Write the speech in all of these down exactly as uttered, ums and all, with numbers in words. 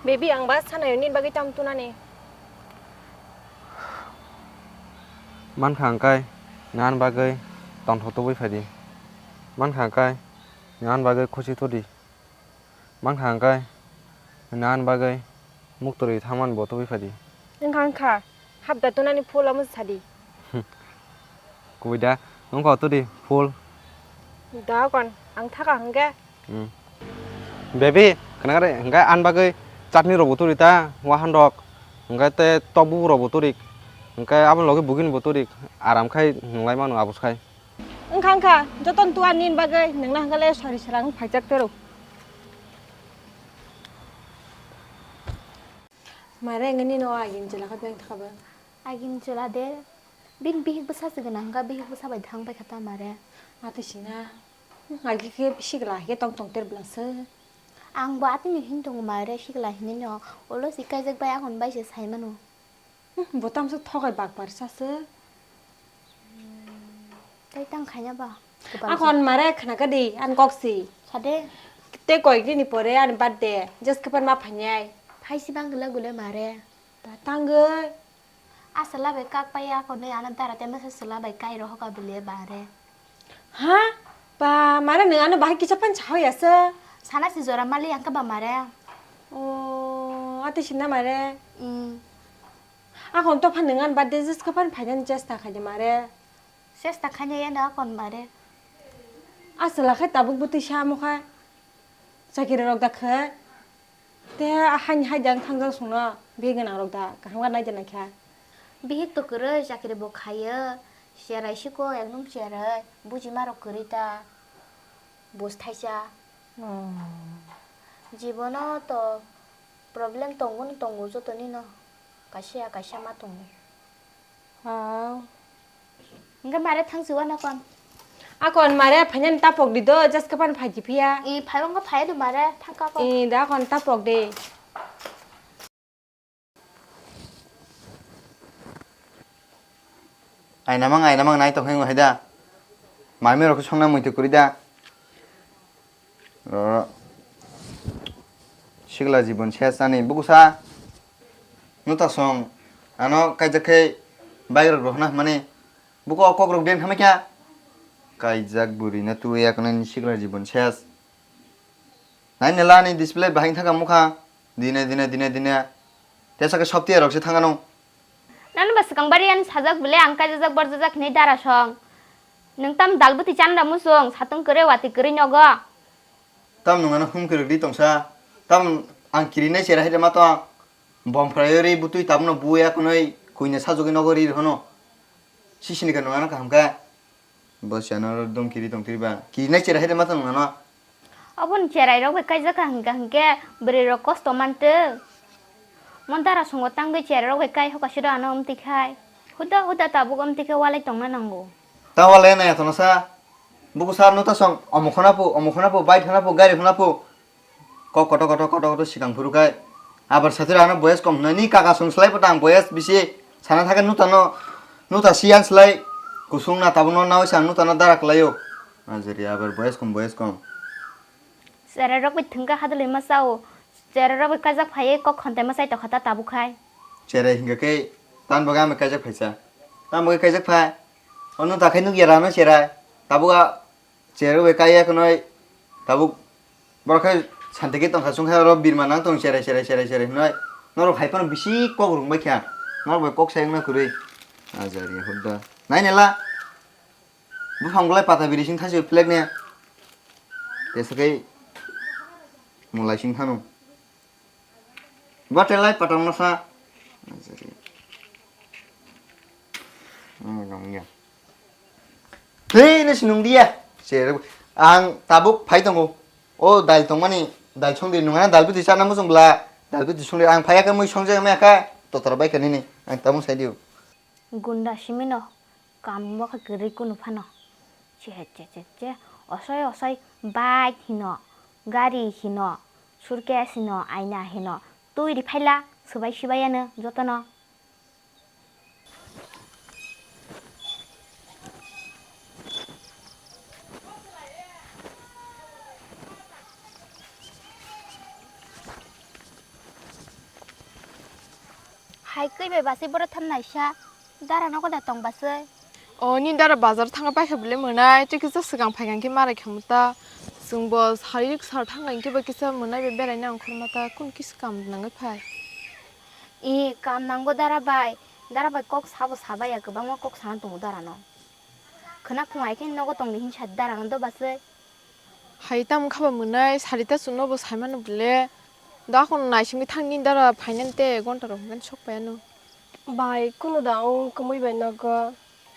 Baby, ang ba sanayo nini bagwi tam tunani. Mankha hwnkhe nini bagwi tongthok tubui phai di. Mankha hwnkhe nini bagwi khusi tudi. Mankha hwnkhe nini bagwi muktrwi thangmani bo tubui phai di. Wngkha wngkha, hapda tunani phul omo sadi. Kubui da, wngkha tudi phul. Da kon, ang thaka hwnkhe. Hmm. Baby, khwnakre, hwnkhe ani bagwi chutney rok bo turi ta, wahan rok, hwnkhe tei tokbu rok bo turi, hwnkhe aboni logi bugini bo turi, aram khai nunglai mano abos khai. Wngkha wngkha, jotono tuan nini bagwi, nwngno hwnkhe le sori swrang phaijak tero. Mare wngwi nini o agini chwla khe beng thaka ba? Agini chwla de, bini bihik bwsa se gwnang wngkha, bihik bwsa bai thang pai kha ta mare. Ati sina, agi khe sikla hai khe tong tong ter bwla se. Ang bo atini hin tongo mare sikla hinwi no, ulo si kaijak bai akon bai se sai mano. Hmm, bo tamsa thogai bakbar sase. Tei tang khaina ba? Kwbang akon se. Mare khna kadi, ani kok si. Sade. Tei koyek dini pore ani birthday, just kapan ma phainai. Phai si bang gula gula mare. Ba tangwi. Aswla bai kak pai ya, akon ni ano dara tei masa swla bai kai rohoka bile bare. Ha? Ba, mare nwng ano bahai kisa pan chahoya se? Sana si jora mali ang ka ba mare. O, ati sinna mare. Hmm. Akon to phan nwng an birthday just ka pan phaidan chesta khaidi mare. Chesta khaina ya na akon mare. Aswla khai tabuk bwtwi sa mokha. Chakiri rok da khai. Te haini hai da wng thangjak songno bihik gwnang rok da kaham khe naidi naikha. Bihik to kwrwi chakiri bo khaio, cherai siko ekdom cherai, bujima rok kwrwi ta, bus thaisa. Oh. Jibono to problem tongo no tongo joto nino, kaisa ya kaisa ma tongo. Hao. Hingke mare thang si wana kon. Akon mare phainani tapok di do, just kapan phaidi phiya. I phai wngkha phai do mare thang ka kon. I da kon tapok de. Aina mang, aina mang nai tong khe wngkha da. Mami rok songna muitu kwrwi da. Oro sikla jibon ses ani bukusa. Nuta song ano kaijak khe bike rok rohna hwnmani buko o kok rok den khamai kha. Kaijak bwrwi no twi yakunani sikla jibon ses. Nai nela ani display bahai thangkha mukha. Dine dine dine dine. Tesa khe software rok se thangano. Nang ba swkang bari ani sajak bele ang kaijajak barjajak hinui dara song. Nwng tam dal bwtwi chan da musung, satung kwrwi watwi kwrwi nogo. Tam nwng ano hum kwrwk di tongsa. Tam ang kirinai chera hai de ma tong. Bom phrai ri bwtwi tabno buya kunui kuina sajagwi nogo ri hono. Sisini ka nwng ano kaham kha. Bo se ano oro dom kiri tong kiri ba. Kirinai chera hai de ma tong nwng ano. Oboni cherai rok bai kaijak kha hingka hingke bwrwi rok kosto mantwk. Mon dara songo tangwi cherai rok bai kai hoka siro ano wmtwi khai. Huda huda tabuk wmtwi khe walai tongna nango. Ta walai nai atono sa. Buku sar no ta song omo khona pu, omo khona pu, bai khona pu, gari khona pu. Kok koto koto koto koto sikang phuru kai. Abar satira ano boyes kom nani kaka song slai pata ang boyes bisi sana thake nuta no nuta siyan slai kusung na tabuk no nawi sang nuta no dara klaio. Ajari abar boyes kom boyes kom. Cherai rok bai thwngkha hadwlwi ma chao. Cherai rok bai kajak phaiwi kok khonte ma chai tokha ta tabuk khai. Cherai hingka khe tan bo gami kajak phaisa. Tan bo kajak phai. Ono ta khai nuk yara no cherai. Tabuk a cherai rok bai kaiya khnoi. Tabuk borok khai santi khe tongkha sung khai oro birma nang tong cherai cherai cherai cherai hinoi. Norok hai phano bisi kok rung bai kha. Norok bai kok sai wngna kwrwi. Ajari hudda. Nai nela. Buphang bolai pata biri sing thasi flag ne. Tesa kai mulai sing thano. Batelai patang masa. Hei, ini sinung dia. Sir, ang tabuk phai tongo. O, dal tongmani, dal songdi nungana dal biti sana musung bla. Dal biti songdi ang phai ka mui songja me ka. Totor bai ka nini. Ang tabuk sai diu. Gunda simino. Kamu wngkha kwrwi kunu phano. Che, che, che, che. Osoi, osoi, bike hino, gari hino, suitcase hino, aina hino. Twi ri phaila, swbai swbai ano jotono. Hai kwi bai basai boro tham naisa. Dara nogo da tong basai. O, nini dara bazar thangna paikha bile mwnai, tei kisa swkang phaikha hwnkhe marai khamu ta. Chwngbo sari sar thangna hwnkhe bo kisa mwnai bai beraina ongkhorma ta, kunu kisa kam nangwi phai. E, kam nango dara bai. Dara bai kok sabo sabaiya, kwbangma kok sana tongo dara no. Khwna phung ai khe nogo tongdi hin sa dara no do basai. Hai tamo kha ba mwnai, sari ta chwngno bo saimano bile. Da khon naisingwi thang nini dara phainani tei gonta rok hwnkhe sok pai ano. Bai, kunu da wng kwmwi bai nogo.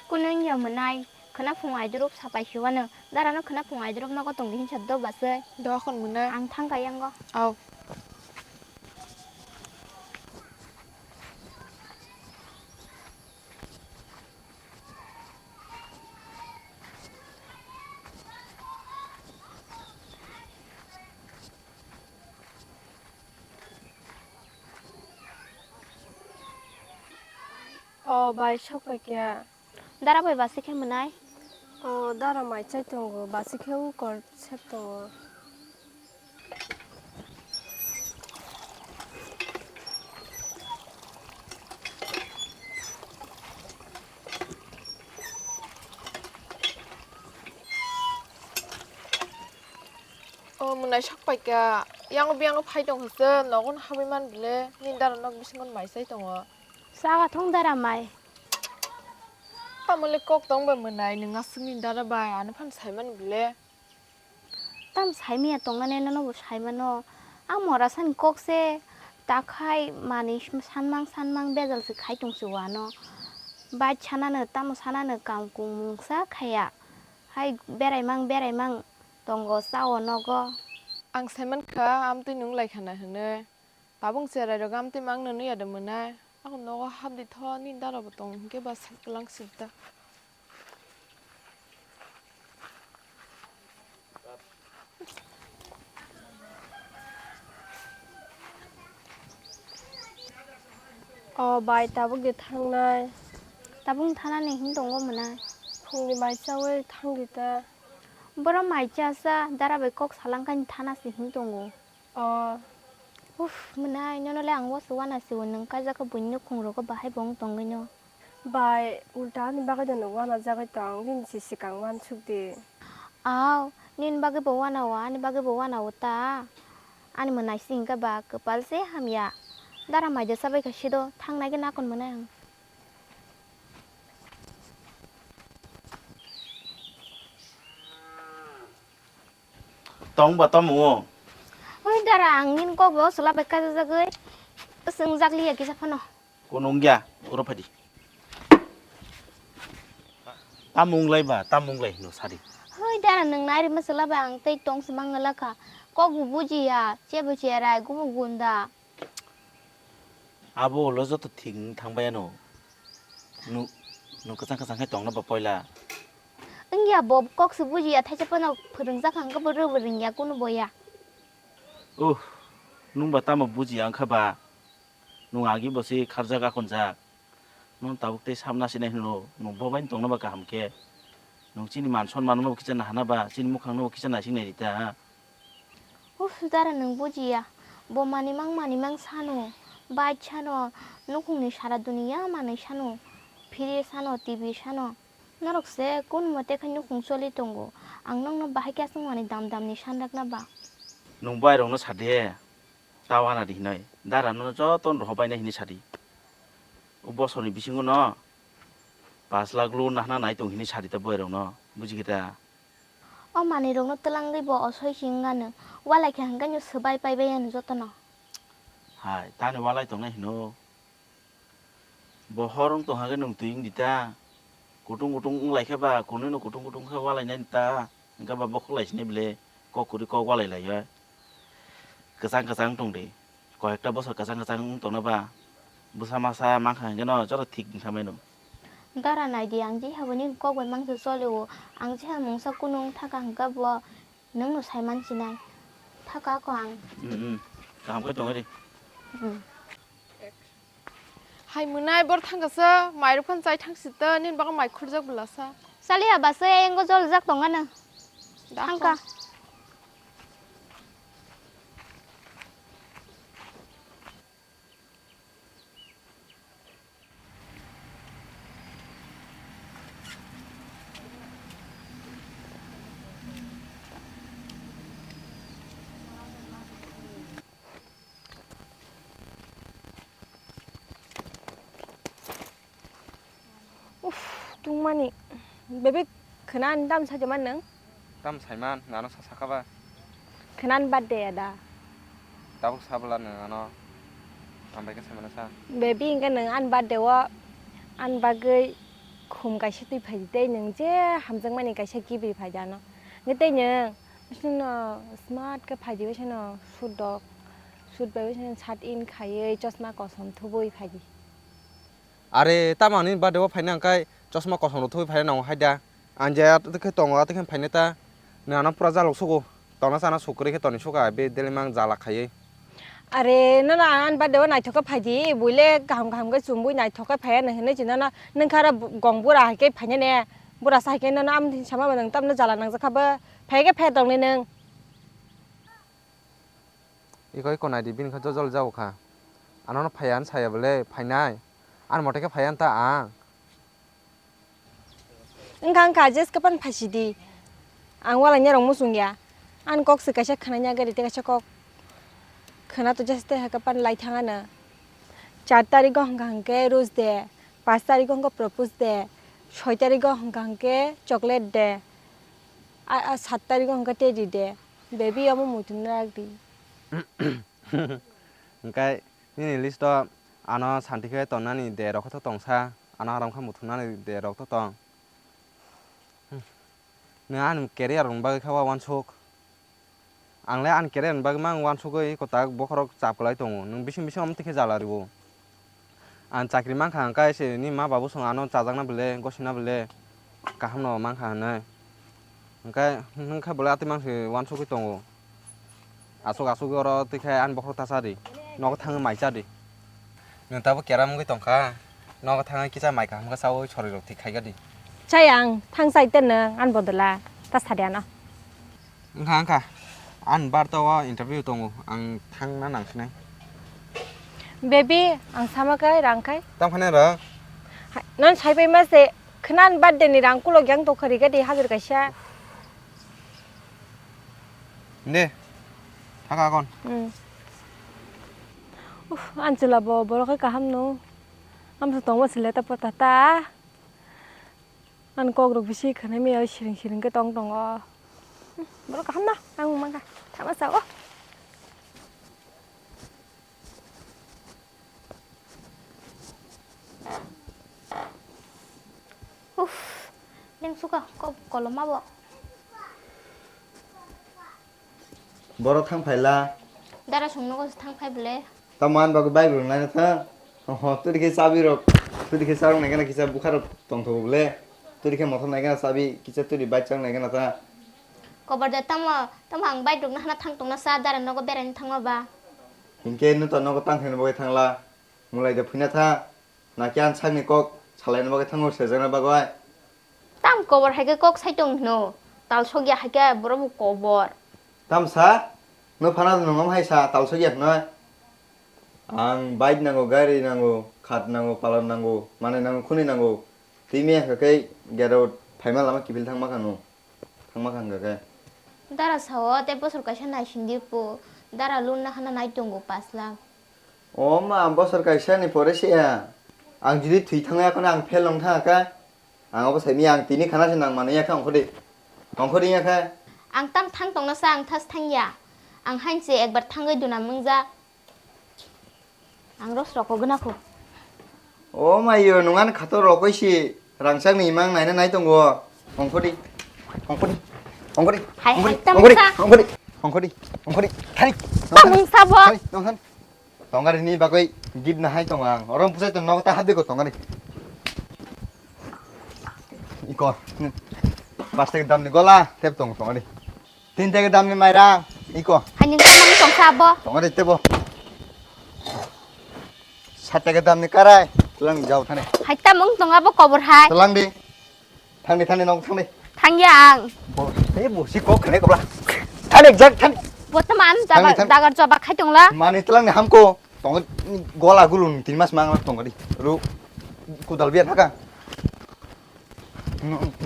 Kunu wngya mwnai, khwna phung aidrop sapai siwano. Dara no khwna phung aidrop nogo tongdi hin sa do basai. Da khon mwnai. Ang thang ka yango. Au. O bai, sok pai khe. Dara bai basi khe mwnai? O dara mai chai tongo, basi khe ukor sep tongo. O mwnai sok pai kha, yango biyango phai tong kha se, nogo no habwi man bile, nini dara nok bisingo mai chai tongo. Chaga thung dara mai. Tamole kok tong bai mwnai, nwng aswk nini dara bai, ano phano sai man bile. Tam saimaya tongnani nono bo saimano. A mora sani kok se takhai manwi sanmang sanmang bejal se khai tong se uano. Bike sanano tamo sanano kam kumungsa khaya. Hai beraimang beraimang tongo chao nogo. Ang saimankha amtwi nung laikha na hwnwi. Tabuk cherai rok amtwi mangno nui ya de mwnai. Ako nogo hapdi tho, nini dara bo tong hinkhe ba sak kwlang sibda. O bai, tabuk de thangnai. Tabuk thanani hin tongo mwnai. Phungni mai chawi thangdi ta. Boro mai chasa, dara bai kok salangkani thana se hin tongo. O. Uff, mwnai, nono le ang wasu wana siwo, nwng kaijak khe buini nukhung rogo bahai bo wng tongwi no. Bai, ulta ani bagwi no nwng wana jagwi tong, nini se swkang wansuk di. Aw, nini bagwi bo wana o, ani bagwi bo wana o ta. Ani mwnai se hinkhe ba kwpal se hamya. Dara mai de sabai kha sido, thangnai khe nakon mwnai ang. Tong ba tamo o? Oi dara, ang nini kok bo chwla bai kajak jagwi. Swng jak liya kisa phano. Kono wngya, oro phadi. Tamo wnglai ba, tamo wnglai hino sadi. Oi dara, nwng nai rima chwla bai ang tei tong se mang wngla kha. Kok bo bujiya, chebo cherai, gubu gunda. Abo ulo joto thik wng thang bai ano. Nu, nu kwchang kwchang khe tongna ba poila. Wngya bo kok se bujiya, thaisa phano phwrwngjak kha, hwnkhe bo rwbw rwngya kunu boya. Uh, nung ba tamo bujiya wngkha ba? Nung agi bo se kharjak akonjak. Nung tabuk tei samna sinai hwnlo, nung bo bai tongna ba kaham khe. Nung chini man sonman no bo kisa nahana ba, chini mukhang no bo kisa naising nai rita. Uff, dara nwng bujiya. Bo manwi mang, manwi mang sano, bike sano, nukhungni sara duniya manwi sano, fridge sano, T V sano. Norok se kun mote khai nukhung choli tongo. Ang nokno bahai khe aswk manwi dam damni sanrakna ba? Nwng boyrokno sa de, ta wana di hinwi. Dara no joto rohor bainai hinwi sa di. O bosorni bisingo no pash lakh loan nahna nai tong hinwi sa di ta boyrokno. Buji khe ta? O manwi rokno twlangwi bo osoi se wngano. Walai khe hwnkhe no swbai paibai ano jotono. Hai, tani walai tongnai hino. Bo hor wng tong hake nwng twi wng di ta. Kutung kutung wng lai khe ba, kunui no kutung kutung khe walai nai ta. Hwnkhe ba bokhok lai sini bile kok kwrwi kok walai lai o. Kwchang kwchang wng tong di. Koi ekta bosor kwchang kwchang wng tongno ba bwsa masa mankha hwnkhe no joto thik wng thangmano. Dara nai di, ang je habo nini kok bai mangsa choli o. Ang je ha mungsa kunu wng thaka hwnkhe bo nwng no sai man sinai. Thaka ko ang. Hmm, hmm. Kaham khe tongwi di. Hmm. Hai mwnai bor thangkasa, mairok phan chai thang sita, nini bagwi mai khurjak bwlasa. Chaliya basa, engo joljak tongano. Da thangka. Kho. Tungmani. Bebek khwna ani dam sajaman nwng? Tam saiman, nano sa sakha ba. Khwna ani birthday ya da? Tabuk sabla nwng ano. Ang bai khe saimano sa. Baby, hwnkhe nwng ani birthday o ani bagwi khum kaisa twi phai di tei nwng je hamjakmani kaisa gift ri phai di ano. Hwnkhe tei nwng bisino smart khe phai di, bisino suit rok, suit bai bisino shirt in khaiwi chosma kosom thubui phai di. Are, tamo ani birthday o phaina hwnkhe chosma kosom rok thubui phaina nango hai da? Ang je atwkhe tongo, atwkhe phainai ta. Nwng ano pura jalok sugo. Tongna chana sukrwi khe toni suka, be daily mang jala khaiwi. Are, nono ani birthday o naithok khe phai di, buile kaham kaham khe chumui naithok khe phaiya nang hinwi chwng nono, nwng khe aro gong bura hai khe phainai ne. Bura sa hai khe nono amtwini sama bo nwng tamno jala nangjak kha bo. Phai khe phai tongni nwng. Iko iko nai di, bini khe jojol jao kha. Ano no phaiya hinwi saya bole, phainai. Ani mote khe phaiya ta ang. Wngkha wngkha, jeske pan phaisidi. Ang walai norok muchung ya. Ani kok se kaisa khwnai nya gari tei kaisa kok khwna to jeske hai khe pan lai thang ano. Char tarigo hwnkha hwnkhe Rose day, panch tarigo hwnkha propose day, soi tarigo hwnkha hwnkhe chocolate day, a, a, sat tarigo hwnkha teddy day. Baby, omo muitu na rak di. Hwnkhe nini list o ano santi khe tongnani de rok khe to tongsa, ano aram khe muthungnani de rok to tong. Nwng ani career rokni bagwi khe wa uansuk. Ang le ani career ni bagwi mang uansugwi kwtak bokhorok chap kwlai tongo. Nwng bising bising omo twi khe jala rwo. Ang chakri mankha hwnkhe se ni ma babu song ano chajakna bwle, gosina bwle kaham no mankha hinwi. Hwnkhe, hwnkhe bwle atwi mangsi uansugwi tongo. Aswk aswk oro twi khe ani bokhorok ta cha di. Nogo thangwi mai cha di. Nwng tabuk keram wngwi tongkha. Nogo thangwi kisa mai kaham khe chaui sorirok thik khai di. Chaya ang thang chai te nwng ani bodola ta sa di ano. Wngkha wngkha. Ani bar to o interview tongo. Ang thangna nang sinai. Baby, ang sama kai rang kai. Tam khane rang. Hai, non sai pai ma se khwna ani birthday ni rang kulok yang to khari ga di hajar kaisa. De. Thaka kon. Hmm. Uf, ani chwla bo borok khe kaham no. Amsa tongma sile ta pota ta. Ani kok rok bisi khwnai maya siring siring khe tong tongo. Hmm, borok kaham na, ang mangkha. Thama sa o. Uf, leng suka kok koloma bo. Borok thang phaila. Dara song nogo thang phai bole. Tamo ani bagwi bike rok naina thang. Oho, twi khe chabi rok, twi khe charok naikhe na kisa bukha rok tongthogo bole. Twi khe mothor naikhe na chabi kisa twi bike chang naikhe na ta. Kobar da tamo, tamo ang bike rok nahana thang tongna sa dara nogo beraina thangma ba. Hinkhe nwng to nogo tang khaina bagwi thangla. Mulai da phuina tha. Nakhe ang sakni kok salaina bagwi thango sejakna bagwi. Tam kobor hai khe kok sai tong hino. Tal sokya hai khe borok bo kobor. Tam sa? No phana nwng om hai sa tal sokya hwnwi. Ang bike nango, gari nango, khat nango, palan nango, manwi nango, khwnwi nango. Twi maya khe gate o phaima lama kiphil thangma kha no. Thangma kha hwnkha khe. Dara sao, tei bosor kaisa naising di po. Dara loan na hana nai tongo pash lakh. O ma, bosor kaisa ni pore se ya. Ang jodi thwi thangya kheno ang fail wng thangya kha. Ang obo saimanya ang tini khana se nang manwi ya kha ongkhordi. Ongkhordi ya kha. Ang tam thang tongna sa ang thas thangya. Ang hain se ekbar thangwi duna mwngjak. Ang ros rokogwna kho. O mayo, nung ani khato rokoi si rangchak ni imang naina nai tongo. Ongkhordi. Ongkhordi. Ongkhordi. Hai, hai, ongkhordi. Ongkhordi. Ongkhordi. Ongkhordi. Thani. Tamung sabo. Thani, nong thani. Tongari ni bagwi gift na hai tongo ang. Orom pusai tong nogo ta habdi ko tongari. Iko. Plastic dam ni gola tep tong tongari. Tin taka damni mairang, iko. Hai nung tamung tongsa abo. Tongo de tebo. Sat taka damni karai, tulang jao thani. Hai tamung tong abo kobor hai. Tulang di. Thang di, thang di, nong thang di. Thang ya ang. Bo, eh, bo, si kok khane kobla. Thang di, jak thang. Bo teman dagar, dagar joba khai tongla. Mani tulang ni hamko. Tongo gola gulung tin mas mang tongo di. Ru kudal biar thaka.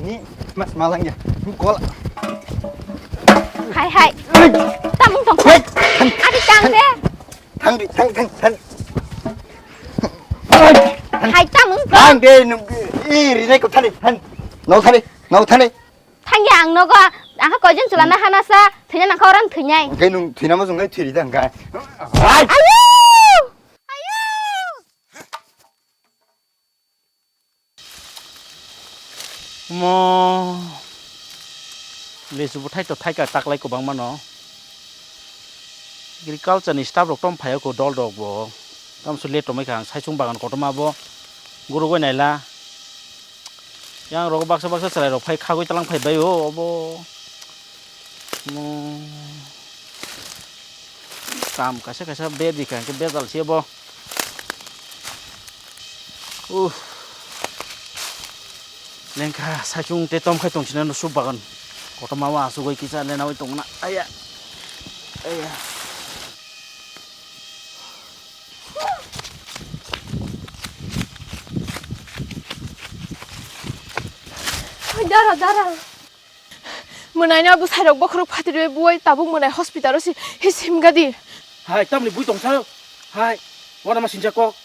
Ni mas malang ya. Kol. Hai hai. Tamung tong. Hai. Adi tang de. Thang di, thang, thang, thang. Hai tamung tong. Thang de nung. E, rinai ko thani, han. No thani, no thani. Thangya ang nogo, ang kha koijon chwla na hana sa, thwina nang kha orang thwinai. Hwnkhe nwng thwinama jwng khe thwiri da hwnkhe. Ai! Ayo! Ayo! Mo lesu bo thaito thaika taklai kwbangma no. Agriculture ni staff rok tom phaio ko dol rok bo. Tam su le tomai kha ang saisung bagan kotorma bo gurugoi naila. Yang rok baksa baksa chwrai rok phai khagoi talang phai bai o obo. Mo kam kaisa kaisa bedi kha hwnkhe bejal se bo. Uh. Lengkha saichung te tom khai tong sina no sub bagan. Kotorma ma asugoi kisa le nawi tong na. Aya. Aya. Oi, dara, dara. Mwnaino bwsairok bokhorok phatirwi buwai tabuk mwnai hospital-o si, hi simgadi. Hai, tamni bui tongsa? Hai, wana ma sinja kok.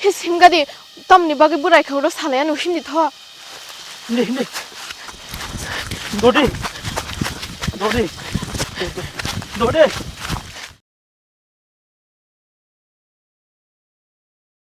Hi simgadi, tamni bagwi bwrai kha oro salai ano himdi tho. Himdi, himdi. Dodi. Dodi. Dodi.